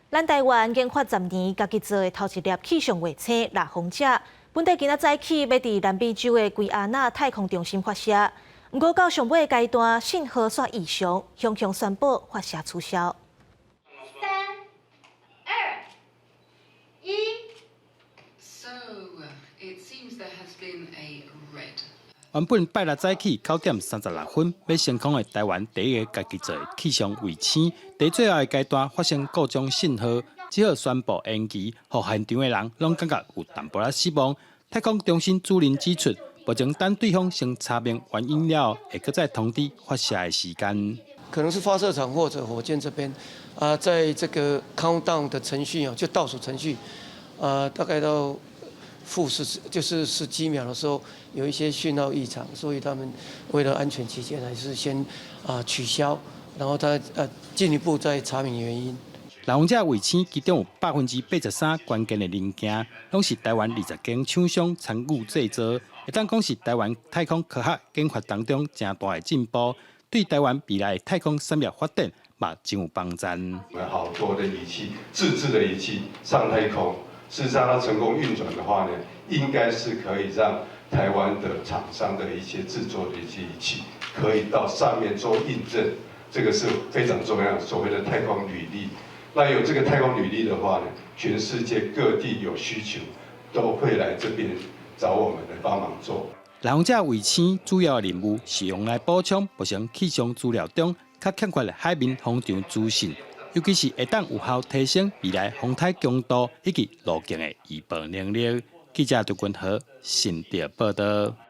咱台灣研發10年，家己做的頭一粒氣象衛星獵風者，本底今仔早起欲佇南美洲的圭亞那太空中心發射，毋過到上尾階段，信號煞異常，雄雄宣布發射取消。三、二、一。 So it seems there has been a red. 原本拜六早起9點36分欲升空的台灣第一个家己做的氣象衛星，佇最後的階段發生故障信號，只好宣布延期，予現場的人攏感覺有淡薄仔失望。太空中心主任指出，目前等對方先查明原因了後，會閣再通知發射的時間。可能是發射場或者火箭這邊啊，在這個 countdown 的程序啊，就倒數程序啊，大概到負十，就是十幾秒的時候，有一些訊號異常，所以他們為了安全起見，還是先啊取消，然後再進一步再查明原因。獵風者衛星其中有83%關鍵的零件，攏是台灣20間廠商參與製造，會當講是台灣太空科學研發當中誠大的進步，對台灣未來太空產業發展嘛真有幫助。好多的儀器，自製的儀器上太空，事實上它成功運轉的話呢，應該是可以讓台灣的廠商的一些製作的一些儀器，可以到上面做印證，這個是非常重要，所謂的太空履歷。那有這個太空履歷的話呢，全世界各地有需求，都會來這邊找我們來幫忙做。獵風者衛星主要的任務是用來補充目前氣象資料中較欠缺的海面風場資訊，尤其是會當有效提升未來風颱強度以及路徑的預報能力。記者杜君和新竹報導。